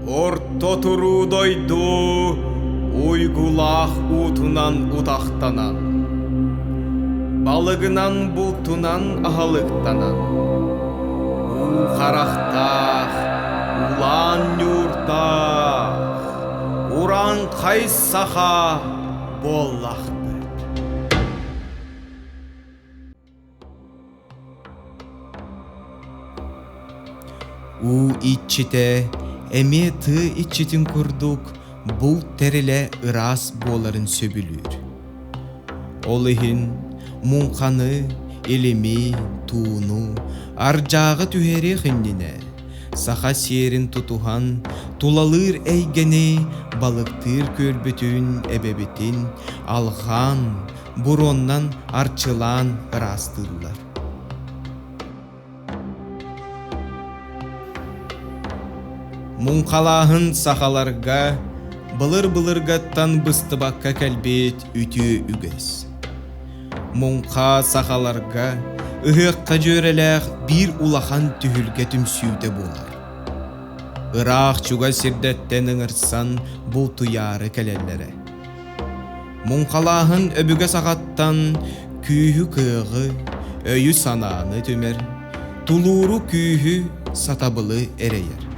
Орто туруу дойду уйгулаах уутунан утахтанан, балыгынан бултунан аһылыктанан, уу харахтаах, улаан ньуурдаах, урааҥхай саха буоллахпыт. Уу иччитэ эмиэ тыа иччитин курдук булт тэрилэ ыраас буоларын сөбүлүүр. Ол иһин муҥханы, илими, тууну, ардьааҕы түһэриэх иннинэ саха сиэрин тутуһан тулалыыр эйгэни балыктыыр күөлбүтүн эбэбитин алҕаан, буруоннан арчылаан ыраастыыллар. Муҥхалааһын сахаларга былыр-былыргаттан быстыбакка кэлбит үтүө үгэс. Муҥха сахаларга ыһыахха дьүөрэлээх биир улахан түһүлгэ түмсүүтэ буолар. Ыраах-чугас сирдэттэн ыҥырсан бултуйаары кэлэллэрэ. Муҥхалааһын өбүгэ саҕаттан күүһү-кыаҕы, өйү-санааны түмэр, тулууру, күүһү, сатабылы эрэйэр.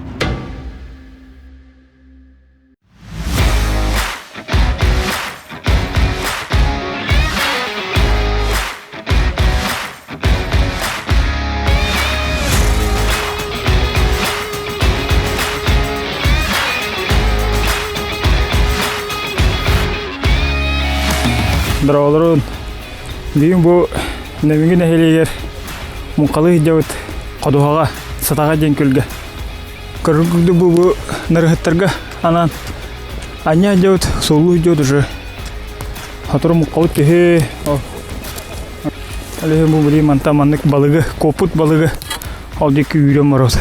Дороолорун бүгүн бу Нөмүгү нэһилиэгэр муҥхалыы сылдьабыт ходуһаҕа Сатаҕа диэн күөлгэ көрүргүдү бу бу нарыһыттарга анаан анньа сылдьабыт суоллуу сылдьабыт уже сотору муҥхабыт түһүө ол иһин бу билигин мантан маннык балыгы куоппут балыгы ол диэки үүрэн барабыт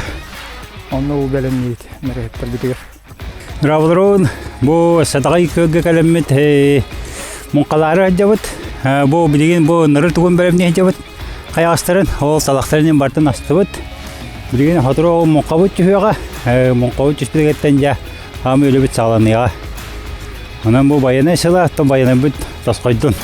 онно бу бэлэмниибит нарыһыттарбытыгар Дорооболорун, бу Сатаҕай күөлгэ кэлэммит муҥхалаары сылдьабыт. Бу билигин бу ныры тугун бэлэмнии сылдьабыт. Хайаҕастарын, ол талахтарын бартын астыбыт. Билигин сотору муҥхабыт түһүөҕэ. Муҥхабыт түспүтүгэр дьэ хаамыы үлэбит саҕаланыаҕа. Онон бу байанай сыла, оттон байанайбыт тосхойдун.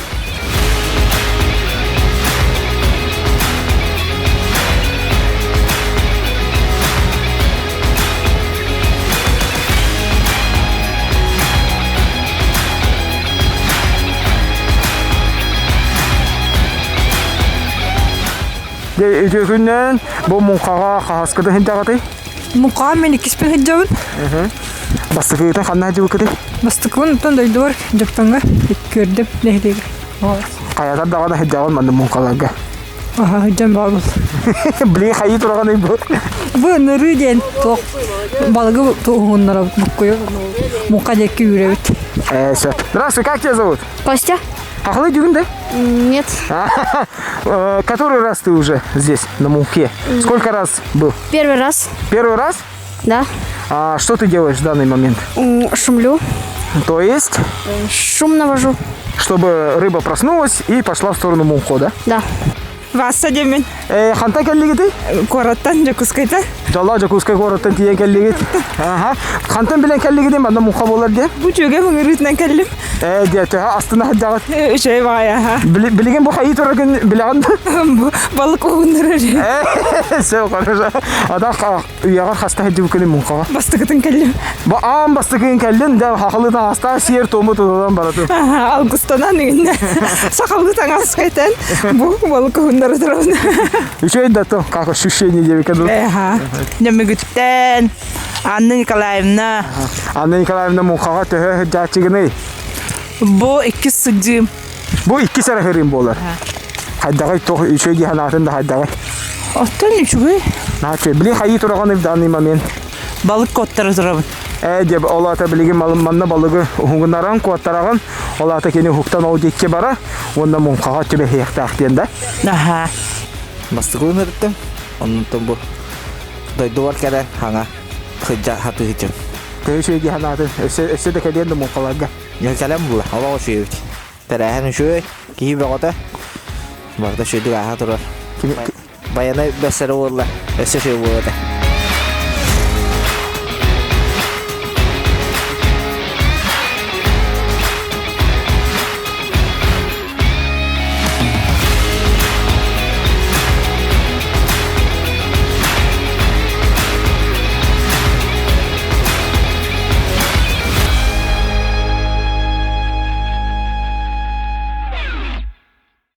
Дьэ, үтүө күннэн бу муҥхаҕа хаһаскыта сылдьаҕытый? Муҥхаҕа мин иккиспин сылдьабын. Бастакыта ханна сылдьыбыккытый? Бастакыбын оттон дойдубар Дьоптоҥҥо көрдүм нэһилиэгэр. Хайатар даҕаны сылдьаҕын манна муҥхаларга. Аха, сылдьан баҕабын. Били хайыы тураҕыный бу? Бу нырыы диэн туох балыгы туһуннарабыт буккуйу муҥха диэки үүрэбит. Э, сөп. Здравствуй, как тебя зовут? Костя? Хахлы дюгун, да? Нет. Который раз ты уже здесь, на мухе? Сколько раз был? Первый раз. Первый раз? Да. А что ты делаешь в данный момент? Шумлю. То есть? Шум навожу. Чтобы рыба проснулась и пошла в сторону мухо, да? Да. Васса диэммин. Э, хантан кэллигитий? Куораттан Дьокуускайта. Дьоллоох Дьокуускай куораттан тиийэн кэллигит. Аха. Хантан билэн кэллигитий манна муха буолар диэн? Бу дьүөгэм ыҥырыытынан кэллим. Ээ, диэ, төһө астына сылдьаҕыт? Үчүгэй баҕайы, аха. Билигин бу хайыы тураргын билэҕин Бу балык уһуннарар. Ээ, все хорошо. Ата үйэҕэр хаста сылдьыбыккыный муҥхаҕа? Бастакытын кэллим. Бу аан бастакыгын кэллин, дьэ хахылыы таҥастаах сиэр туому тутулан баратын. Алгыстанан иҥиннэ. Сахалыы таҥас кэтэн бу балык уһуннара турабын. Үчүгэй да то, как ощущение диэбиккэ дылы. Эха. Нөмүгүттэн Анна Николаевна. Анна Николаевна муҥхаҕа төһө сылдьааччыгыный? Бу иккис сылдьыым. Бу иккис эрэ хырыым буолар. Хайдаҕый туох үчүгэй дии санаатын да хайдаҕый? Оттон үчүгэй. Наачы, били хайыы тураҕын в данный момент? Балык куоттара турабын. Ээ диэб, ол аата билигин манна балыгы уһугуннаран куоттараҕын, ол аата кини уһуктан ол диэки бара, уонна муҥхаҕа түбэһиэхтээх диэн да? Аха. Бастакы ыҥырыттым, оннуттан бу дойдубар кэлэн хаҥа сылдьа хатыһычым. Төһө үчүгэй дии санаатын, өссө, өссө да кэлиэн да муҥхаларга. Кэлэн була, олох үчүгэйбит. Тэрээһин үчүгэй, киһи бөҕөтө. Барыта үчүгэйдик ааһа турар. Байанай бэссэрэ буолла, өссө үчүгэй буолуо этэ.